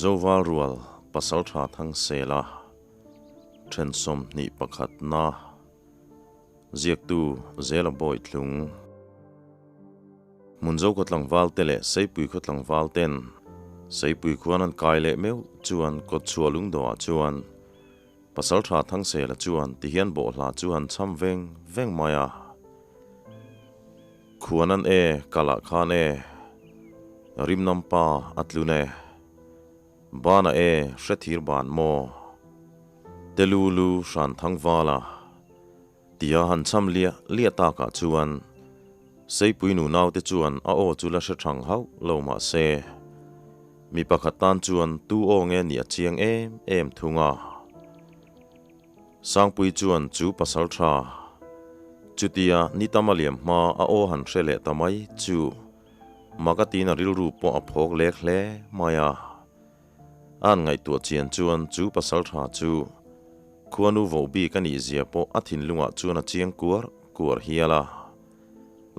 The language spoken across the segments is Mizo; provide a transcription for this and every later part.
Hmunzo val rual pasaltha Thangsela then 21 na ziaktu Zela Bawitlung. Hmunzo khaw tlangval te leh Seipui khaw tlangval ten Seipui khuan an kai leh meuh chuan kawtchhuah lungdawhah chuan Pasaltha Thangsela chuan tihian bawhhla chu han cham veng veng mai a. Khuan an e, kalah khan e, rimnam pa a tlun e, bana e, hrethir ban maw, telu lu hran thangvala tia han cham liah liah takah chuan Seipui nu naute chuan a aw chu la hre thang hauh lo mah se, mi pakhat tan chuan tu aw nge nih a chiang em em thung a. Sangpui chuan chu pasal tha, chutia ni tam a liam hma a aw han hre leh ta mai chu mak a tiin a rilru pawh a phawk lek hle mai a. A han ngaihtuah chian chuan chu pasal tha chu khuanu voh bik a nih zia pawh a thinlungah chuan a chiang kuar kuar hial a.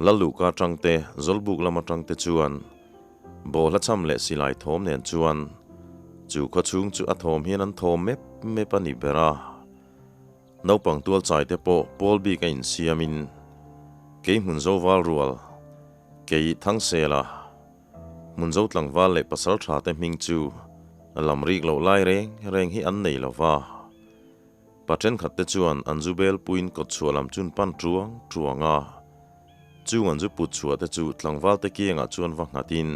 Lalluhka atangte, Zawlbuk lam atangte chuan bawhla cham leh silai thawm nen chuan chu khaw chhung chu a thawm hian an thawm mep mep a ni ber a. Naupang tual chai te pawh pawl bik a insiamin kei hmun zo val rual, kei Thangsela, hmun zo tlangval leh pasal tha te hming chu lam rik loh lai reng reng hi an nei lo va. Pa thenkhat te chuan an zu bel puiin kawt chhuah lam chun pan tuang tuang a, chung an zu put chhuah te chu tlangval te kiangah chuan va nghat in,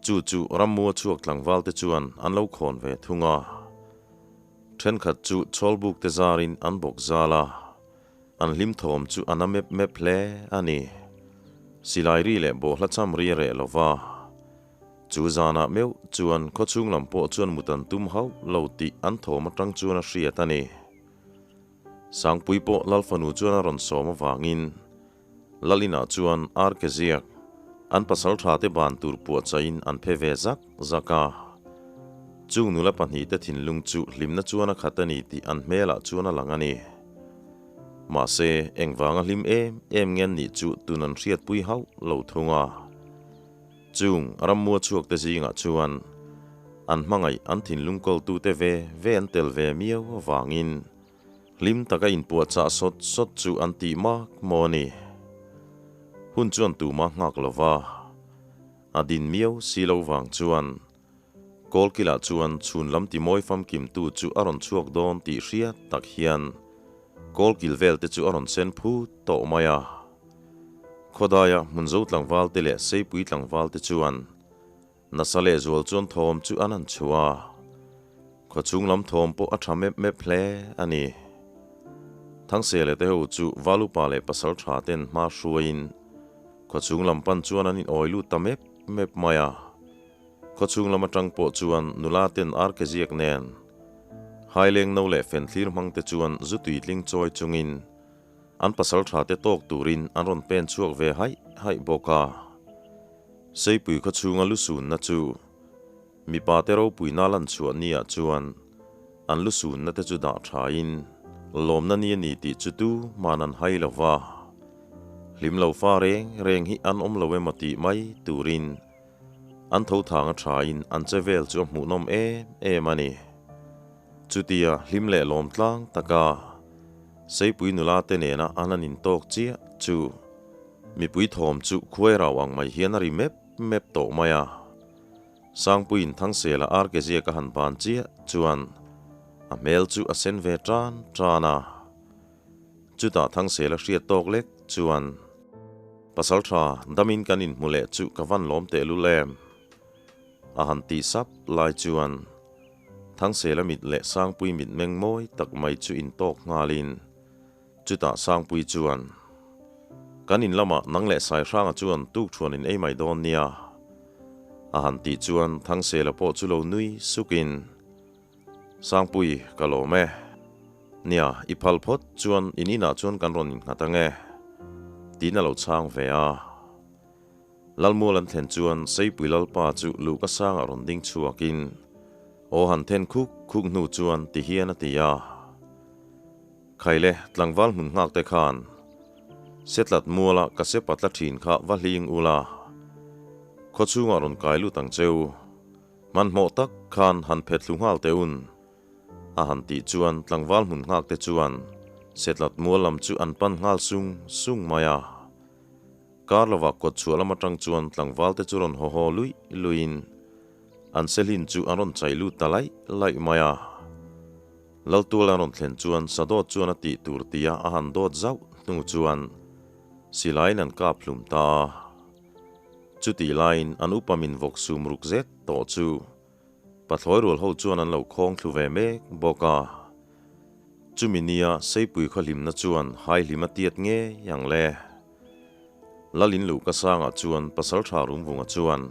chu chu rammua chhuak tlangval te chuan an lo khawn ve thung a. Thenkhat chu chhawlbuk te zarin an bawk zal a, an hlim thawm chu a na mep mep hle a ni. Silai ri leh bawhhla cham ri a reh lo va. Chu zanah meuh chuan khawchhung lam pawh chuan mut an tum hauh lo tih an thawm atang chuan a hriat a ni. Sangpui pawh Lalfanu chuan a rawn sawm avangin Lalinah chuan ar ke ziak an pasal tha te ban tur puahchaiin an phe ve zak zak a. Chung nula pahnihte thinlung chu hlimna chuan a khat a ni tih an hmelah chuan a lang a ni. Mahse, engvanga hlim em em nge an nih chu tun an hriatpui hauh lo thung a. Chung rammua chhuakte zingah chuan an hmangaih an thinlung kawltute ve ve an tel ve miau avangin hlim taka inpuahchah sawt sawt chu an tih mak maw a ni. Hun chuan tumah nghak lova a din miau si lo vang chuan Kawlkilah chuan chhun lam timawi famkimtu chu a rawn chhuak dawn tih hriat tak hian Kawlkil velte chu a rawn sen phut tawh mai a. Khawdaia Hmunzo tlangvalte leh Seipui tlangvalte chuan nasa lehzual chuan thawm chu an han chhuah a. Khawchhung lam thawm pawh a tha mep mep hle a ni. Thangsele te ho chu Valupa leh Pasal tha ten hma hruaiin khawchhung lam pan chuan an inawi lut ta mep mep mai a. Khawchhung lam atang pawh chuan nula ten ar ke ziak nen haileng no leh fen thlir hmang te chuan zu tui tling chawi chungin an pasal tha te tawk turin an rawn pen chhuak ve haih haih bawk a. Seipui khawchhunga lusunna chu mipa te ropuina lan chhuah niah chuan an lusunna te chu dah thain lawmna ni a ni tih chu tu man an hai lo va. Hlim lo fa reng reng hi an awm lo emaw tih mai turin An tho thang a thain an che vel chu a hmuhnawm em em a ni. Chutia hlim leh lawm tlang taka Seipui nula te nena an han intawk chiah chu mipui thawm chu khuai rau ang mai hian a ri mep mep tawh mai a. Sangpuiin Thangsela ar ke ziak a han ban chiah chuan a hmel chu a sen ve tan tan a. Chutah Thangsela hriat tawk lek chuan. Pasal tha, damin kan inhmu leh chu ka van lawm teh lul em? A han tih sap lai chuan Thangsela mit leh Sangpui mit meng mawi tak mai chu intawk nghalin chutah Sangpui chuan, Kan in lamah nang leh Saihranga chuan tukthuan in ei mai dawn nia. A han tih chuan Thangsela pawh chu lo nui sukin, Sangpui, ka lawm e. Nia, i phal phawt chuan in inah chuan kan rawn innghat ang e. Tiin a lo chhang ve a. Lalmual an thlen chuan Seipui Lalpa chu luhka sangah rawn ding chhuakin aw han then khuk khuk hnu chuan ti hian a ti a. Khaile, tlangval hmun nghak te khan Setlat muala ka sepa tla thin kha va hling ula, khawchhungah rawn kai lut ang cheu. Hmanhmawh tak Khan han phet thlu nghal teh un. A han tih chuan tlangval hmun nghak te chuan Setlat mual lam chu an pan nghal sung sung mai a. Kar lovah kawt chhuah lam atang chuan tlangval te chu rawn haw haw luih luihin an sehlin chu an rawn chai lut ta laih laih mai a. Laltual an rawn thlen chuan Sadawt chuan a tih tur tia a han dawt zauh hnu chuan silaiin an kap hlum ta a. Chutih laiin an upa min vawk sum ruk zet tawh chu Pathlawi rual ho chuan an lo khawng thlu ve mek bawk a. Chumi nia Seipui khaw hlimna chuan hai hlim a tiat ngei ang le. Lalin luh ka sangah chuan Pasaltha Rumvunga chuan,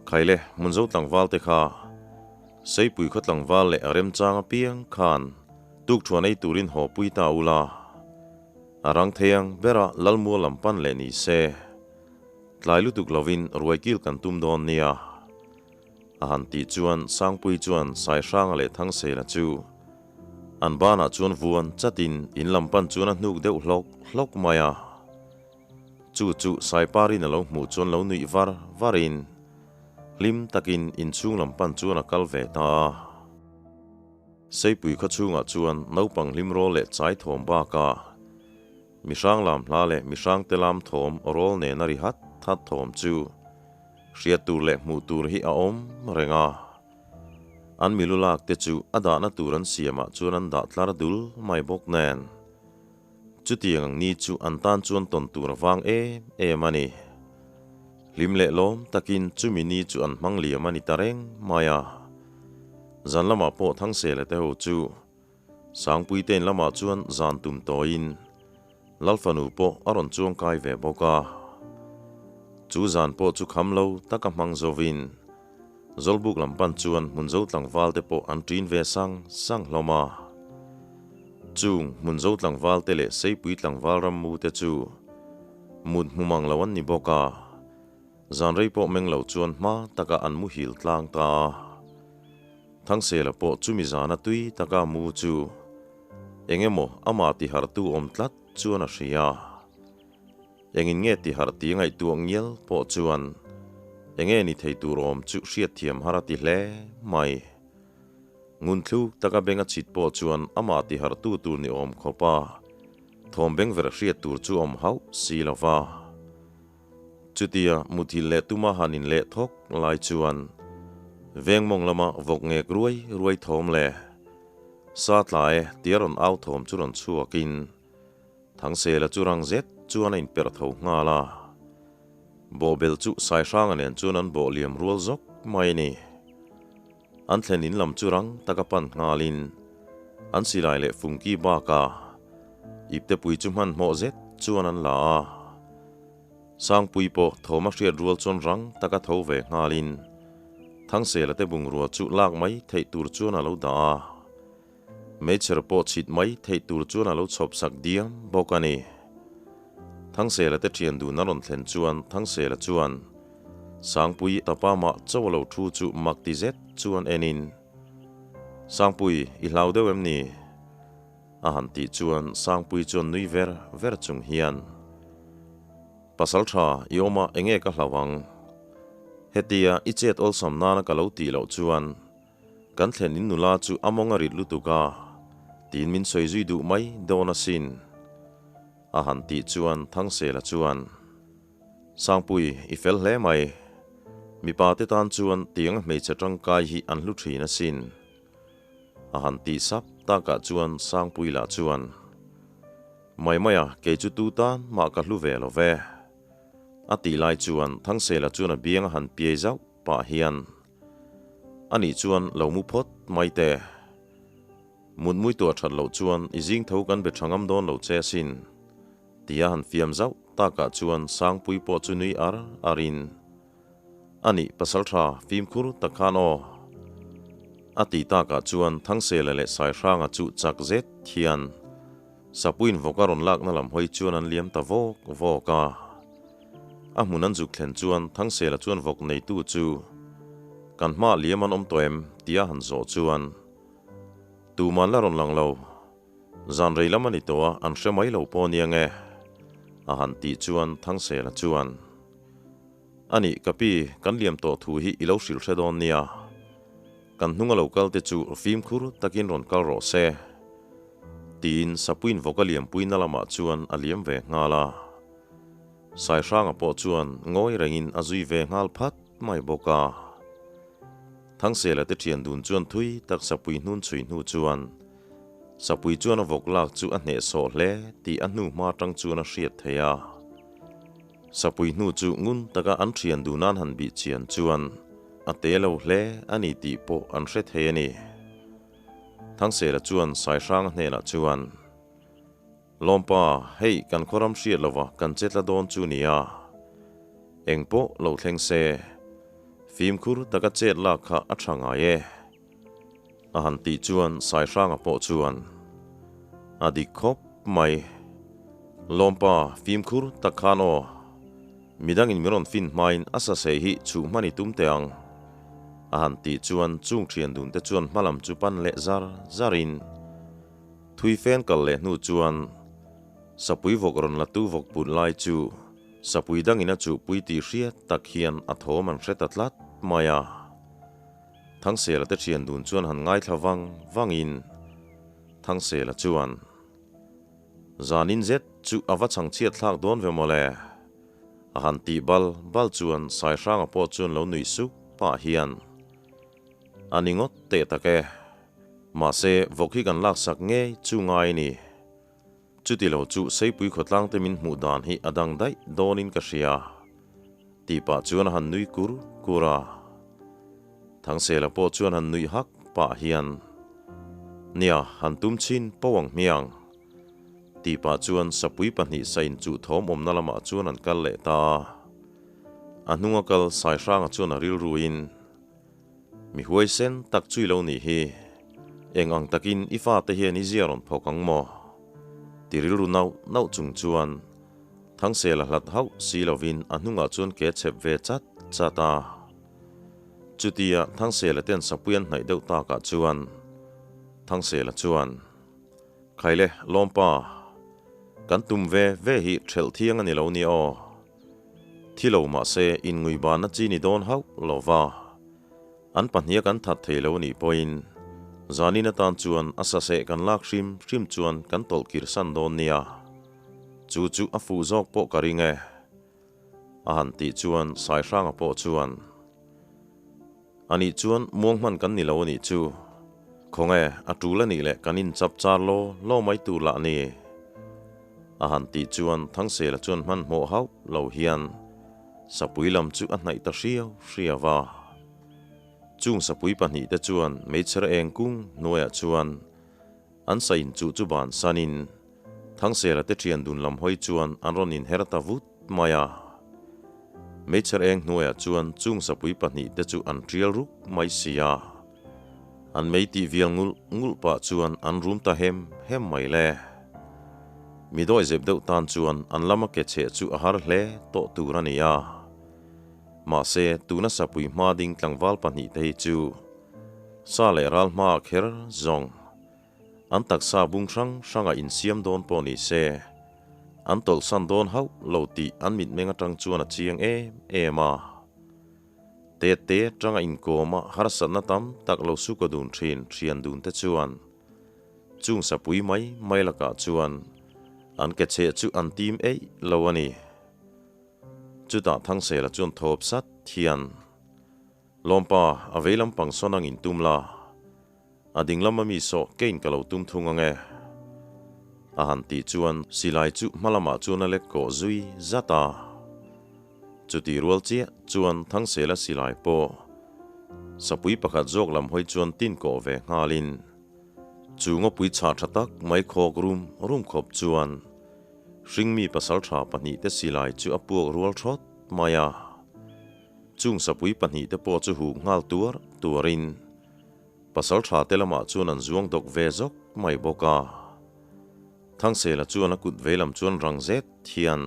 Khaile, Hmunzo tlangval te kha Seipui khaw tlangval leh a remchang apiang khan tukthuan ei turin haw pui ta ula, a rang thei ang bera Lalmual lam pan leh ni se. Tlai lutuk lovin ruaikil kan tum dawn nia. A han tih chuan Sangpui chuan Saihranga leh Thangseila chu an banah chuan vuan chatin in lam pan chuan a hnuk deuh hlawk hlawk mai a. Chu chu Saiparin a lo hmuh chuan lo nuih var varin hlim takin inchhung lam pan chuan a kal ve ta a. Seipui khawchhungah chuan naupang hlim rawl leh chai thawm bakah Mihrang lam hla leh mihrang te lam thawm rawl nena ri hat hat thawm chu hriat tur leh hmuh tur hi a awm reng a. An milu lak te chu a dahna tur an siamah chuan an dah tlar dul mai bawk nen. Chutiang ang ni chu an tan chuan tawn tur a vang em em a ni. Hlim leh lawm takin chumi ni chu an hmang liam a ni ta reng mai a. Zan lamah pawh Thangsele te ho chu Sangpui te in lamah chuan zan tum tawiin Lalfanu pawh a rawn chuang kai ve bawk a. Chu zan pawh chu kham lo taka hmang zovin Zawlbuk lam pan chuan Hmunzo tlangval te pawh an ṭin ve sang sang hlawm a. Chung Hmunzo tlangval te leh Seipui tlangval rammu te chu mut hmu mang lo an ni bawk a. Zan rei pawh meng lo chuan hma taka an muhil tlang ta a. Thangsela pawh chumi zana tui taka mu chu eng emaw amah tihartu awm tlat chuan a hria. Engin nge tiharh tih ngaihtuah ngial pawh chuan eng nge ni thei tur awm chu hriatthiam har a ti hle mai. Ngunthluk taka beng a chhit pawh chuan amah tiharhtu tur ni awm khawpa thawm beng ver hriat tur chu awm hauh si lo va. Chutia muthilh leh tuma han in leh thawk lai chuan veng mawng lama vawk ngek ruai ruai thawm leh sa tlai tia rawn au thawm chu rawn chhuakin Thangsela chu rang zet chuan a inperh tho nghal a. Bawhbel chu Saihranga nen chuan an bawh liam rual zawk mai a ni. An thlen in lam chu rang taka pan nghalin an silai leh fungki bakah iptepui chu hmanhmawh zet chuan an la a. Sangpui pawh thawm a hriat rual chuan rang taka tho ve nghalin Thangsela te bungrua chu lak mai theih tur chuan a lo dah a. Meichher pawh chhit mai theih tur chuan a lo chhawp sak diam bawk a ni. Thangsela te thian dun a rawn thlen chuan Thangsela chuan Sangpui tapa mah cho a lo thu chu mak ti zet chuan enin, Sangpui, i hlau deuh em ni? a han tih chuan Sangpui chuan nui ver ver chung hian, Pasal tha, i awm a enge ka hlau ang? Hetia i chet awlsam nana ka lo tih loh chuan Kan thlen in nula chu a mawng a rit lutuk a, tiin min sawi zui duh mai dawn asin. A han tih chuan Thangsela chuan, Sangpui, i fel hle mai. Mipa te tan chuan tiang a hmeichhe tangkai hi an hlu thin asin. A han tih sap takah chuan Sangpui lah chuan, Mai mai a, kei chu tu tan mah ka hlu ve lo ve. A tih lai chuan Thangsela chuan a biang a han piai zauh pah hian, A nih chuan lo mu phawt mai teh. Mut mui tuah that loh chuan i zing tho kan be tha ngam dawn lo che asin, tia han fiam zauh takah chuan Sangpui pawh chu nui ar arin, A nih pasal tha fimkhur tak khan aw. A tih takah chuan Thangsela leh Saihranga chu chak zet hian Sapuiin vawk a rawn lakna lam hawi chuan an liam ta vawk vawk a. A hmun an zuk thlen chuan Thangsela chuan vawk neitu chu kan hmaah liam an awm tawh em tia han zawh chuan tuman la rawn lang lo, zan rei lam a ni tawh a an hre mai lo pawh nia nge a han tih chuan Thangsela chuan A nih ka pi, kan liam tawh thu hi i lo hrilh hre dawn nia. Kan hnunga lo kal te chu fimkhur takin rawn kal rawh se, tiin Sapuiin vawk a liampuina lamah chuan a liam ve nghal a. Saihranga pawh chuan ngawi rengin a zui ve nghal phat mai bawk a. Thangsela te thian dun chuan thui tak Sapui hnun chhui hnu chuan Sapui chuan a vawk lak chu a hnehsawh hle tih a hnu hma tang chuan a hriat theih a. Sapui hnu chu ngun taka an thian dun an han bih chian chuan a te lo hle a ni tih pawh an hre thei a ni. Thangsela chuan Saihranga hnenah chuan, Lawmpa, hei kan khawram hriat lova kan che tla dawn chu nia. Eng pawh lo thleng se, fimkhur taka chet lak kha a tha ngai e. A han tih chuan Saihranga pawh chuan, A dik khawp mai. Lawmpa, fimkhur tak khan aw. Midangin min rawn fin hmain a sasei hi chhuh hman i tum teh ang. A han tih chuan chung thian dun te chuan hmalam chu pan leh zar zarin thui fen kal leh hnu chuan sapui vawk rawn la tu vawk put lai chu sapui dangin a chuhpui tih hriat tak hian a thawm an hre ta tlat mai a. Thangsela te thian dun chuan han ngaithla vang vangin Thangsela chuan, Zanin zet chu a va chhangchhiat thlak dawn ve mawle. A han tih bal bal chuan Saihranga pawh chuan lo nuih sup pah hian, A ni ngawt teh tak e. Mahse, vawk hi kan laksak ngei chu ngai ni. Chuti lo chu Seipui khawtlang te min hmuh dan hi a dang daih dawnin ka hria, tih pah chuan a han nui kur kur a. Thangsela pawh chuan han nuih hak pah hian, Nia, han tum chhin po ang hmiang, tih pah chuan sapui pahnih sain chuh thawm awmna lamah chuan an kal leh ta a. A hnunga kal Saihranga chuan a rilruin, Mi huaisen tak chui lo nih hi. Eng ang takin i fate hian i zia rawn phawk ang maw? Ti rilru nauh nauh chung chuan Thangsel a hlat hauh si lovin a hnungah chuan ke chep ve chat chat a. Chutia Thangsela ten sapui an hnaih deuh takah chuan Thangsela chuan, Khaile, Lawmpa, kan tum ve ve hi ṭhelh thiang a ni lo nia aw. Thi lo mahse inngui banna chi ni dawn hauh lo va, an pahniha kan that thei lo anih pawhin zanin atan chuan a saseh kan lak hrim hrim chuan kan tawlh kir san dawn nia, chu chu a fuh zawk pawh ka ring e, a han tih chuan Saihranga pawh chuan, Anih chuan muang hman kan ni lo anih chu. Khawnge, a tul anih leh kan inchap char law law mai tur lah ni. A han tih chuan Thangsela chuan hmanhmawh hauh lo hian sapui lam chu a hnaih ta hriau hriau a. Chung sapui pahnihte chuan meichher eng kung hnuaiah chuan an sa inchuh chu bansanin Thangsela te thian dun lam hawi chuan an rawn inher ta vut mai a. Meichher eng hnuaiah chuan chung sapui pahnih te chu an tial ruk mai si a. An mei tih vial ngulh ngulh pah chuan an rum ta hem hem mai le. Mi dawi zep deuh tan chuan an lama ke chheh chu a har hle tawh tur a ni a. Mahse, tuna sapui hma ding tlangval pahnih te hi chu sa leh ral hmaah kher zawng. An taksa bung hrang hrangah insiam dawn pawh ni se, an tawlhsan dawn hauh lo tih an mitmeng atang chuan a chiang em em a. Tet te atanga inkawma harsatna tam tak lo suka dun thin thian dun te chuan chung sapui mai mai lakah chuan an ke chheh chu an tim eih lo a ni. Chutah Thangsela chuan thawp sat hian, Lawmpa, a vei lampang sawn angin tum la. A ding lama mi saw kein ka lo tum thung ang e. A han tih chuan silai chu hma lamah chuan a lek kawh zui zat a. Chuti rual chiah chuan Thangsela silai pawh sapui pakhat zawk lam hawi chuan tin kawh ve nghalin chu ngawpui chhah tha tak mai khawk rum rum khawp chuan hringmi pasaltha pahnihte silai chu a puak rual thawt mai a. Chung sapui pahnihte pawh chu huh nghal tuar tuarin Pasal tha te lamah chuan an zuang dawk ve zawk mai bawk a. Thangsela chuan a kut veilam chuan rang zet hian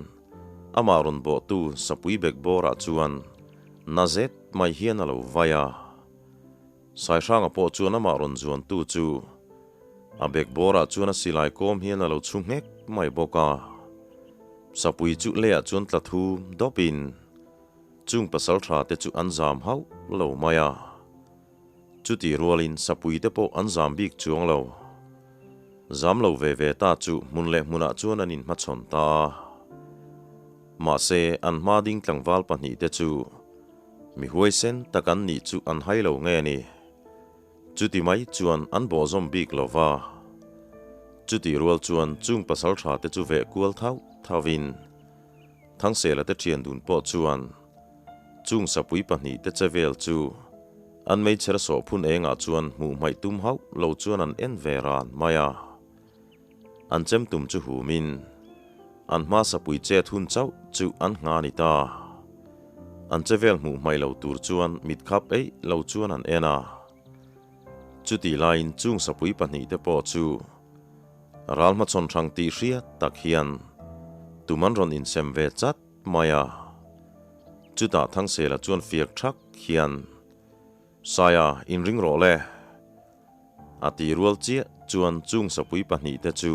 amah rawn bawhtu sapui bek bawrah chuan na zet mai hian a lo vai a. Saihranga pawh chuan amah rawn zuantu chu a bek bawrah chuan a silai kawm hian a lo chhu nghek mai bawk a. Sapui chu leiah chuan tla thum dawpin chung pasal tha te chu an zam hauh lo mai a. Chuti rualin sapui te pawh an zam bik chuang lo. Zam lo ve ve ta chu hmun leh hmunah chuan an inhmachhawn ta a. Mahse, an hma ding tlangval pahnihte chu mi huaisen tak an nih chu an hai lo nge ni. Chuti mai chuan an bawhzawm bik lo va. Chutih rual chuan chung pasal tha te chu veh kual thauh thauhin Thangsela te thian dun pawh chuan chung sapui pahnihte che vel chu an meichher sawh phun engah chuan hmuh hmaih tum hauh lo chuan an en ve ran mai a. An chem tum chu humin an hma sapui chet hun chauh chu an ngha ni ta. An che vel hmuh hmaih lo tur chuan mit khap eih lo chuan an en a. Chutih laiin chung sapui pahnihte pawh chu ral hmachhawn hrang tih hriat tak hian tum an rawn insem ve chat mai a. Chutah Thangsela chuan fiak thak hian, Saia, inring rawh le! A ti rual chiah chuan chung sapui pahnihte chu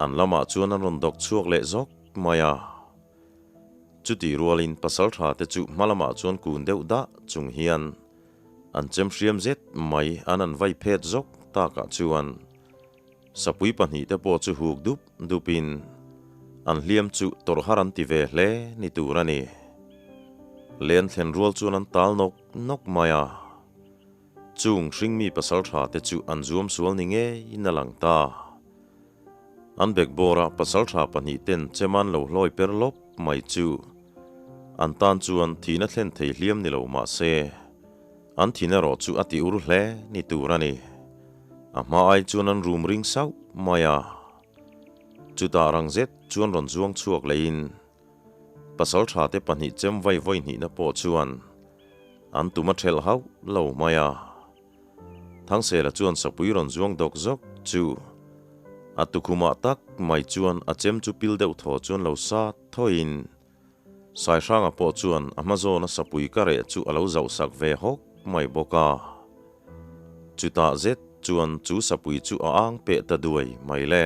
an lamah chuan an rawn dawk chhuak leh zawk mai a. Chutih rualin pasaltha te chu hma lamah chuan kun deuh dah chung hian an chem hriam zet mai an an vai phet zawk takah chuan sapui pahnihte pawh chu huk dup dupin an hliam chu tawrh har an ti ve hle ni tur a ni. Len thlen rual chuan an tal nawk nawk mai a. Chung hringmi pasal tha te chu an zuam sual ni ngeiin a lang ta. An bekbawra pasal tha pahnihten cheman lo hlawi per lawp mai chu an tan chuan thihna thlen thei hliam ni lo mah se, an thin erawh chu a ti ur hle ni tur a ni. A hma ai chuan an rum ring sauh mai a. Chutah rang zet chuan rawn zuang chhuak leiin Pasal tha te pahnih chem vai vawi hnihna pawh chuan an tum a thelh hauh lo mai a. Thangsela chuan sapui rawn zuang dawk zawk chu a tukhumah tak mai chuan a chem chu pil deuh thaw chuan lo sat thawiin Saihranga pawh chuan a hma zawna sapui ka reh chu a lo zauhsak ve hawk mai bawk a. Chutah zet chuan chu sapui chu a ang peh ta duai mai le.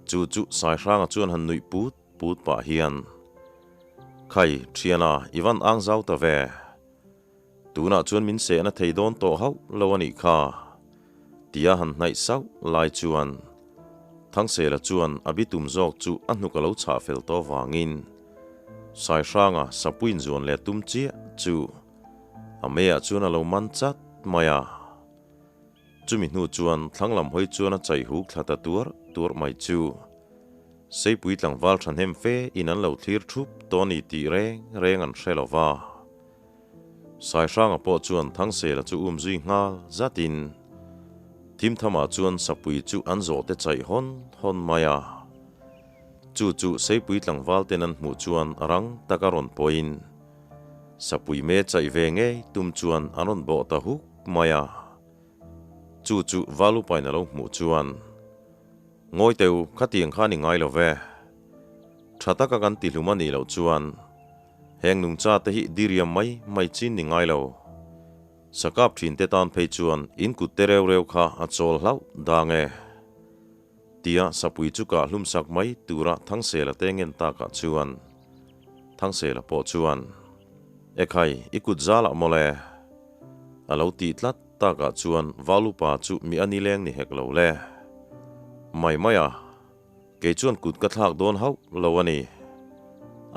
Chu chu Saihranga chuan han nuih put put pah hian, Khai, thiana, i van ang zau ta ve. Tunah chuan min sehna thei dawn tawh hauh lo a nih kha, tia han hnaih sauh lai chuan Thangsela chuan a bitum zawk chu a hnuk a lo chhah fel tawh vangin Saihranga sapuiin zuan leh tum chiah chu a meiah chuan a lo man chat mai a. Chumi hnu chuan thlang lam hawi chuan a chai huk thla ta tuar tuar mai chu. Seipui tlangval thahnem fe in an lo thlir thup tawh a ni tih reng reng an hre lo va. Saihranga pawh chuan Thangsela chu um zui nghal zatin Thimthama chuan sapui chu an zawh te chaih hawn hawn mai a. Chu chu Seipui tlangval ten an hmuh chuan a rang taka rawn pawhin Sapui me chaih ve ngei tum chuan an rawn bawh ta huk mai a. Chu chu Valupain a lo hmuh chuan, Ngawi teu, khatiang kha a ni ngai lo ve. Tha taka kan tihlum a nih loh chuan heng nungcha te hi diriam mai mai chin ni ngai lo. Sakap thin te tan phei chuan in kut te reu reu kha a chawl hlauh dang e. Tia sapui chu kah hlum sak mai tura Thangsela te ngen takah chuan Thangsela pawh chuan, Ekhai, i kut zalah mawle. A lo tih tlat takah chuan Valupa chu mi a nileng ni hek lo le. Mai mai a, kei chuan kut ka thlak dawn hauh lo a ni,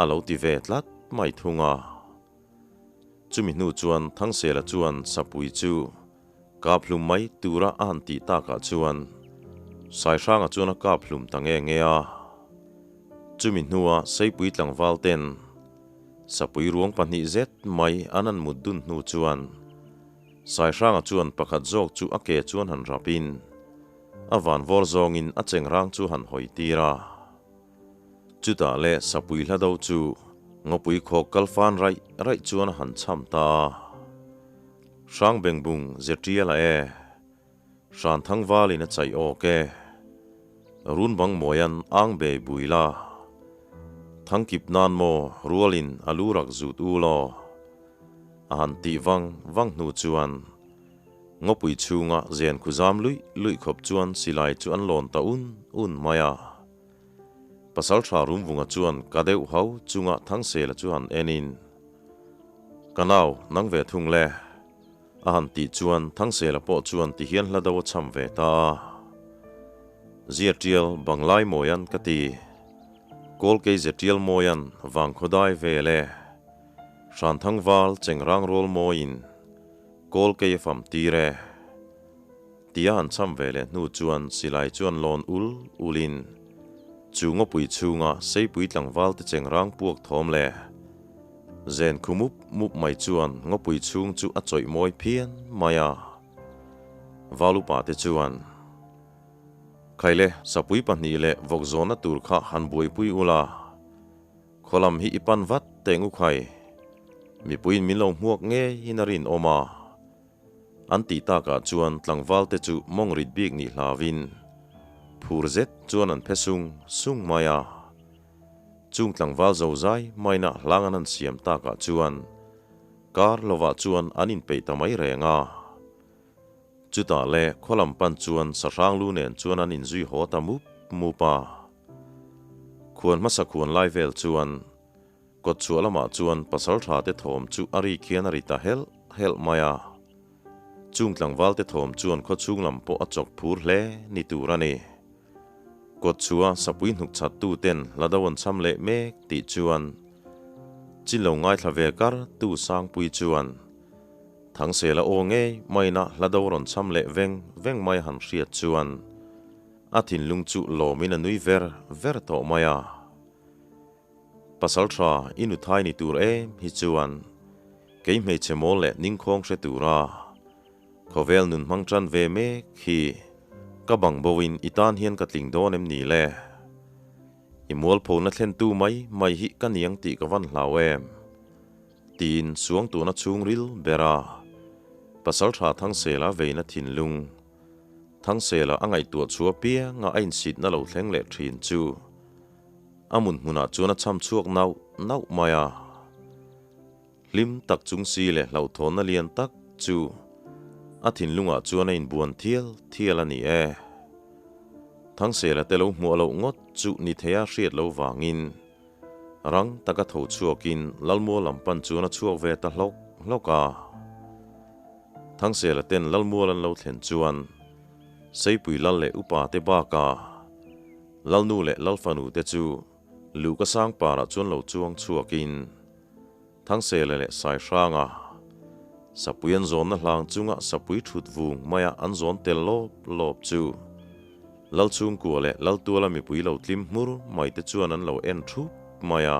a lo ti ve tlat mai thung a. Chumi hnu chuan Thangsela chuan Sapui chu kap hlum mai tura a han tih takah chuan Saihranga chuan a kap hlum ta nge nge a. Chumi hnua Seipui tlangval ten Sapui ruang pahnih zet mai an han mut dun hnu chuan Saihranga chuan pakhat zawk chu a ke chuan han rapin a vanvawr zawngin a chengrang chu han hawi tir a. Chutah leh Sapui hla do chu ngawpui khawk kal fan raih raih chuan a han cham ta a. Hrang bengbung ze tial a e. Hran thang valin a chaih awk e. Run bang mawian ang bei bui la. Thang kip nan maw rualin a lu rak zut u law. A han tih vang vang hnu chuan ngawpui chhunga zen khu zam luih luih khawp chuan silai chu an lawn ta un un mai a. Pasaltha Rumvunga chuan ka deuh hau chunga Thangsela chu han enin, Ka nau, nang ve thung le. A han tih chuan Thangsela pawh chuan tihian hla do a cham ve ta a. Zia tial Banglai mawian ka ti. Kawlkei ze tial mawian Vangkhawdai vel e. Hranthangval chengrang rawl mawiin Kawlkei a fam tir e. Tia an cham ve leh hnu chuan silai chuan lawn ul ulin chu ngawpui chhunga seipui tlangval te chengrang puak thawm leh zen khu mup mup mai chuan ngawpui chhung chu a chawih mawi phian mai a. Valupa te chuan, Khaile, sapui pahnih leh vawk zawnna tur kha han buaipui ula, Khawlam hi i pan vat teng u khai. Mipuiin min lo hmuak ngeiin a rinawm a. An tih takah chuan tlangval te chu mawng rit bik nih hlauin phur zet chuan an phe sung sung mai a. Chung tlangval zo zai maina hlang an han siam takah chuan kar lovah chuan an inpeih ta mai reng a. Chutah le khawlam pan chuan sahrang lu nen chuan an inzui haw ta mup mup a. Khuan hmasa khuan lai vel chuan Kawt chhuah lamah chuan pasal tha te thawm chu a ri khian a ri ta helh helh mai a. Chung tlangval te thawm chuan khaw chhung lam pawh a chawk phur hle ni tur a ni. Kawt chhuah sapui hnuk chhat tu ten hla do an cham leh mek tih chuan chin lo ngaithla ve kar tu Sangpui chuan Thangsela aw ngei maina hla do rawn cham leh veng veng mai han hriat chuan a thinlung chu lawmin a nui ver ver tawh mai a. Pasal tha i nu thai ni tur em hi chuan kei hmeichhe mawl leh ningkhawng hre tura khawvel nun hmang tan ve mek hi ka bang bo in i tan hian ka tling dawn em ni le? I mualphona thlentu mai mai hi ka niang tih ka van hlau em? Tiin suangtuahna chhungril bera pasal tha Thangsela veina thinlung Thangsela a ngaihtuah chhuah pianga a insitna lo thleng leh thin chu A mun hmunah chuan a cham chhuak nauh nauh mai a. Hlim tak chung si leh hlauhthawnna lian tak chu a thinlungah chuan a inbuan thial thial a ni e. Thangsela te lo hmuah loh ngawt chu ni theia hriat lo vangin rang taka tho chhuakin Lalmual lam pan chuan a chhuak ve ta hlawk hlawk a. Thangsela ten Lalmual an lo thlen chuan Seipui Lal leh upa te bakah Lalnu leh Lalfanu te chu Luhka Sangparah chuan lo chuang chhuakin Thangsele leh Saihranga sapui an zawnna hlang chunga sapui thut vung maia an zawn tel lawp lawp chu Lalchhungkua leh Laltuala mipui lo tlim hmur mai te chuan an lo en thup mai a.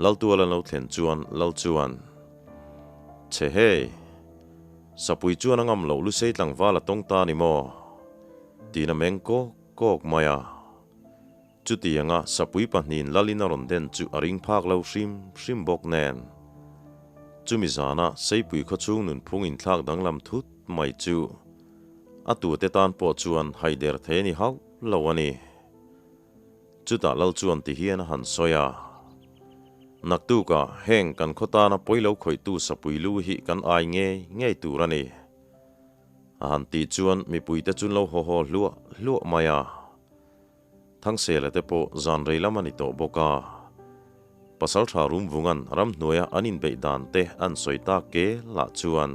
Laltuala an lo thlen chuan Lal chuan, Che hei, sapui chuan a ngam loh Lusei tlangval a tawng ta ni maw? Tiin a meng kawk kawk mai a. Chutianga sapui pahnihin lalin a rawn den chu a ring phak lo hrim hrim bawk nen. Chumi zana Seipui khawchhung nunphung inthlak danglam thut mai chu a tute tan pawh chuan haider thei a ni hauh lo a ni. Chutah lal chuan ti hian a han sawi a, Naktukah heng kan khaw tana pawi lo khawihtu sapui lu hi kan ai ngei ngei tur a ni. A han tih chuan mipuite chu an lo haw haw hluah hluah mai a. Thangsela te pawh zan rei lam a ni tawh bawk a. Pasaltha Rumvunga'n ramhnuaia an inbeih dan te an sawi tak ke lah chuan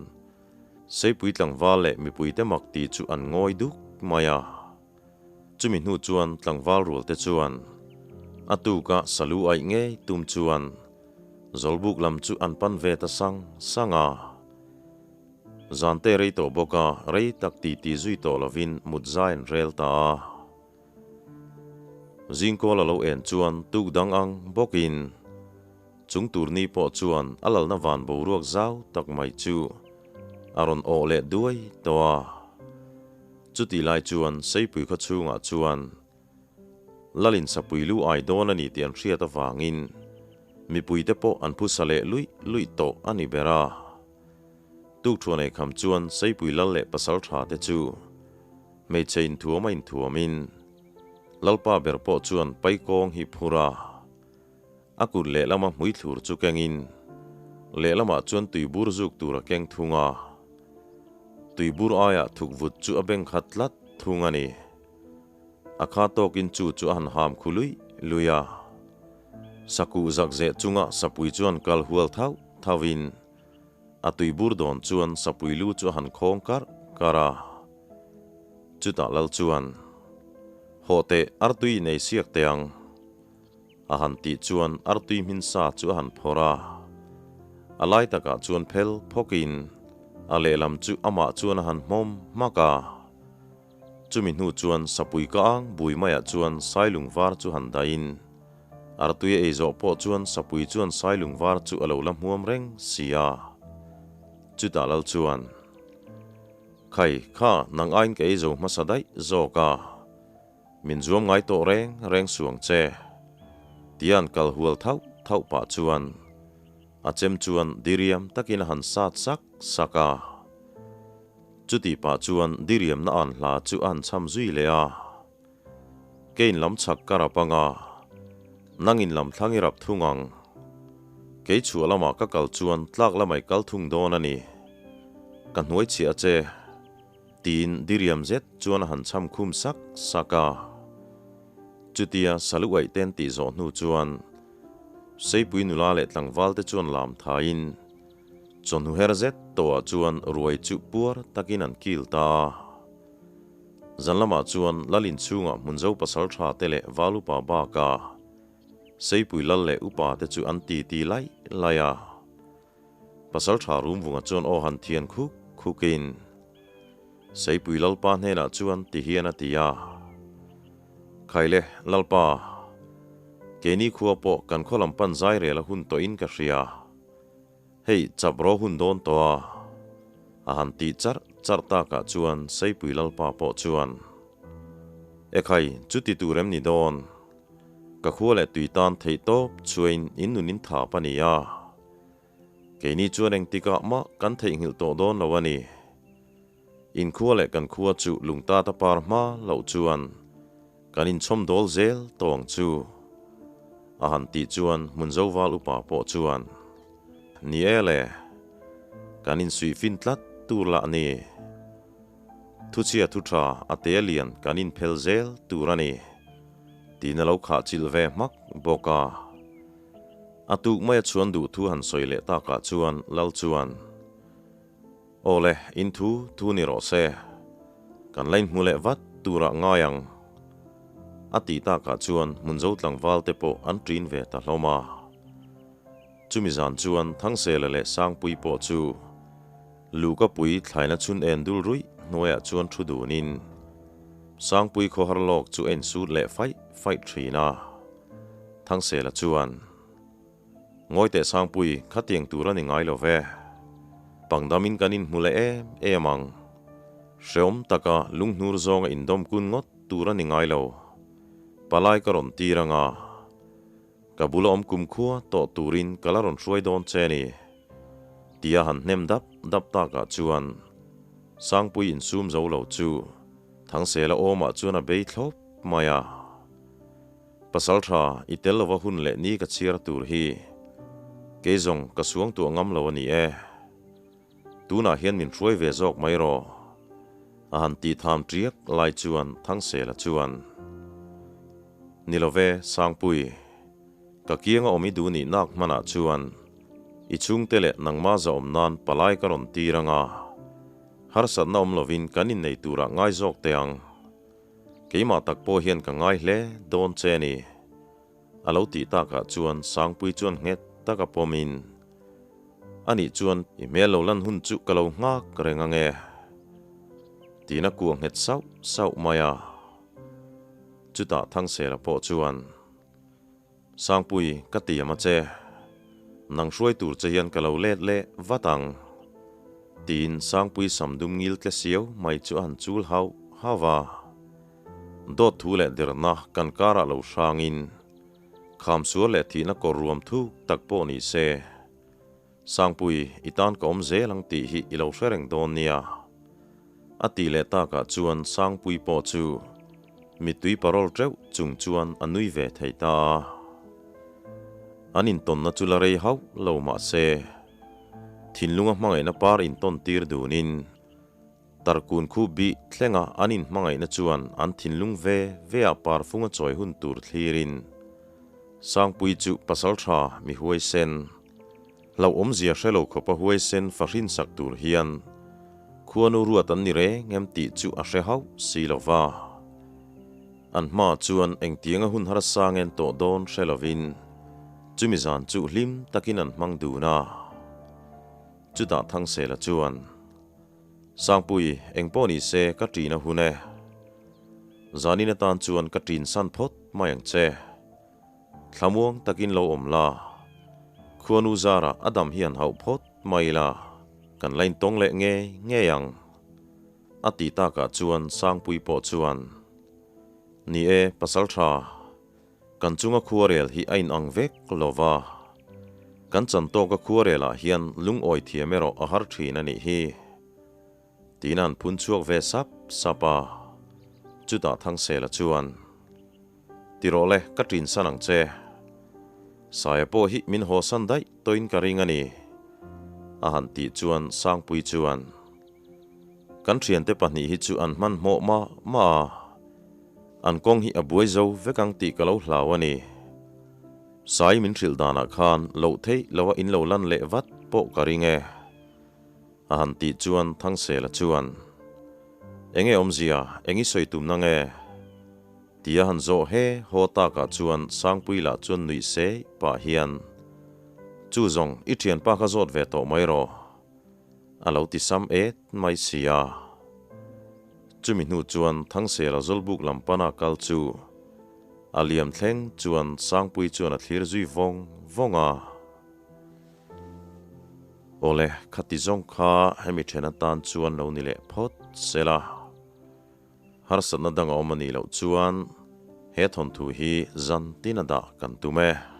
Seipui tlangval leh mipuite mak tih chu an ngawi duk mai a. Chumi hnu chuan tlangval rual te chuan a tuka salu aih ngei tum chuan Zawlbuk lam chu an pan ve ta sang sang a. Zante rei tawh bawk a, rei tak ti ti zui tawh lovin mut zai an rel ta a. Zingkawl a lo en chuan tuk dang ang bawkin chung tur ni pawh chuan a lalna van boruak zau tak mai chu a rawn awh leh duai tawh a. Chutih lai chuan Seipui khaw chhungah chuan Lalin sapui lu ai dawn a ni tih an hriat avangin mipuite pawh an phusa leh luih luih tawh a ni ber a. Tuk thuan ei kham chuan Seipui lal leh pasal tha te chu hmeichhe inthuam a inthuamin Lalpa ber pawh chuan paikawng hi phur a, a kut lehlama hmui thlur chu kengin lehlamah chuan tuibur zuk tur a keng thung a, tuibur aiah thuk vut chu a beng khat tlat thung a ni. A kha tawkin chu chu a han ham khu luih luih a, sakuh zakzeh chunga sapui chuan kal hual thauh thauhin. A tuibur dawn chuan sapui lu chu a han khawng karh karh a. Chutah lal chuan, Hawh teh, artui in ei siak teh ang. A han tih chuan artui hmin sa chu a han phawrh a. A lai takah chuan phel phawkin a lehlam chu amah chuan a han hmawm hmak a. Chumi hnu chuan sapui ka ang bui maiah chuan sailung var chu han dahin artui a ei zawh pawh chuan sapui chuan sailung var chu a lo la hmuam reng si a. Chutah lal chuan, Khai, kha nang aiin ka ei zo hmasa daih zawk a. Min zuam ngai tawh reng reng suang che. Tian kal hual thauh thauh pah chuan a chem chuan diriam takin a han sat sak sak a. Chutih pah chuan diriamna an hla chu a han chham zui leh a. Kein lam chhak ka rap anga, nangin lam thlang i rap thung ang. Kei chhuah lamah ka kal chuan tlak lamah i kal thung dawn a ni. Ka hnuai chhiah a che. Tiin diriam zet chuan a han chham khum sak sak a. Chutia salu aih ten tih zawh hnu chuan Seipui nula leh tlangval te chuan lam thaiin chawhnu her zet tawhah chuan ruai chu puar takin an kil ta a. Zan lamah chuan Lal inchhungah Hmunzo pasal tha te leh Val upa baka Seipui lal leh upa te chu an titi laih laih a. Pasal tha Rumvunga chuan aw han thian khuk khukin Seipui Lalpa hnenah chuan ti hian a ti a, Khaile, Lalpa, keini khua pawh kan khaw lam pan zai rel a hun tawhin ka hria. Hei, chap ro hun dawn tawh a. A han tih charh charh takah chuan Seipui Lalpa pawh chuan, Ekhai, chuti tur em ni dawn? Ka khua leh tui tan theih tawp chuain in nun in thap a ni a. Keini chuan engtikah mah kan theihnghilh tawh dawn lo a ni. In khua leh kan khua chu lungtat a par hma loh chuan kan inchhawm dawl zel tawh ang chu. A han tih chuan Hmunzoval upa pawh chuan, Ni e le, kan insuih fin tlat tur lah a ni. Thuchhia thu tha a te lian kan inphel zel tur a ni, tiin a lo khah chilh ve hmak bawk a. A tuk mai a chhuan duh thu han sawi leh takah chuan Lal chuan, Aw le, in thu thu ni rawh se, kan la inhmu leh vat turah ngai ang, a tih takah chuan Hmunzo tlangval te pawh an ṭin ve ta hlawm a. Chumi zan chuan Thangsela leh Sangpui pawh chu Lukapui thlaina chhun en dul ruih hnuaiah chuan thu dunin Sangpui khawhar lawk chu a insut leh faih faih thin a. Thangsela chuan, Ngawi teh Sangpui, khatiang tur a ni ngai lo ve. Pangdamin kan inhmu leh em em ang. Hreawm taka lunghnur zawnga indawm kun ngawt tur a ni ngai lo. Palai ka rawn tir anga. Ka bula awm kumkhua tawh turin ka la rawn hruai dawn che ni. Tia han hnem dap dap takah chuan Sangpui insum zo lo chu Thangsela awmah chuan a bei thlawp mai a. Pasal tha i tel lova hun leh ni ka chhiar tur hi kei zawng ka suang tuah ngam lo a ni e. Tunah hian min hruai ve zawk mai rawh. A han tih tham ṭiak lai chuan Thangsela chuan, Ni lo ve, Sangpui, ka kianga awm i duh nih nak hmanah chuan i chhungte leh nangma zahawm nan palai ka rawn tir ang a, harsatna awm lovin kan innei turah ngai zawk teh ang. Keimah tak pawh hian ka ngai hle dawn che a ni. A lo tih takah chuan Sangpui chuan nghet tak a pawmin, Anih chuan i hmel lo lan hun chu ka lo nghak reng ange, tiin a kuah nghet sauh sauh mai a. Chutah Thangsela pawh chuan, Sangpui, ka tiam a che. Nang hruai tur che hian ka lo let leh vat ang, tiin Sangpui sam dum ngil tle siau mai chu a han chul hauh hauh a. Dawt thu leh derna kan karah lo hrangin kham sual leh thihna kawr ruam thuk tak pawh ni se, Sangpui, i tan ka awm zel ang tih hi i lo hre reng dawn nia. A tih leh takah chuan Sangpui pawh chu mittui parawl teuh chung chuan a nui ve thei ta a. An intawnna chu la rei hauh lo mah se, thinlunga hmangaihna par intawn tir dunin, Tarkun khu bih thlenga an inhmangaihna chuan an thinlung ve ve ah parfung a chawi hun tur thlirin Sangpui chu pasal tha mi huaisen. Hlauhawmzia hre lo khawpa huaisen fahrin sak tur hian khuanu ruat an ni reng em tih chu a hre hauh si lo va. An hmaah chuan engtianga hun harsa ngen tawh dawn hre lovin chumi zan chu hlim takin an hmang dun a. Chutah Thangsela chuan, Sangpui, engpawh ni se ka ṭin a hun e. Zanin atan chuan ka ṭin san phawt mai ang che. Thlamuang takin lo awm la, khuanu zarah a dam hian hauh phawt mai la, kan la intawng leh ngei ngei ang. A ti takah chuan Sangpui pawh chuan, Ni e, pasal tha, kan chunga khuarel hi a inang vek lo va, kan chantawka khuarelah hian lungawi thiam erawh a har thin a nih hi. Tiin an phun chhuak ve sap sap a, chutah Thangsela chuan, Ti rawh le, ka ṭin san ang che. Saia pawh hi min haw san daih tawhin ka ring a ni, a han tih chuan Sangpui chuan, Kan ṭhiante pahnih hi chu an hmanhmawh mah mah a, an kawng hi a buai zo vek ang tih ka lo hlau a ni. Sai min hrilh danah khan loh theih loha in lo lan leh vat pawh ka ring e. A han tih chuan Thangsela chuan, Enge awmzia, eng i sawi tum na nge? Tia han zawh he haw takah chuan Sangpui lah chuan nuih sei pah hian, Chu zawng, i thianpa kha zawt ve tawh mai rawh, a lo ti sam et mai si a. Chumi hnu chuan Thangsela Zawlbuk lam pana kal chu a liam thleng chuan Sangpui chuan a thlir zui vawng vawng a. Awle, khati zawng kha hemi then atan chuan lo ni leh phawt sela. Harsatna dang a awm a nih loh chuan he thawnthu hi zan tin a dah kan tum e.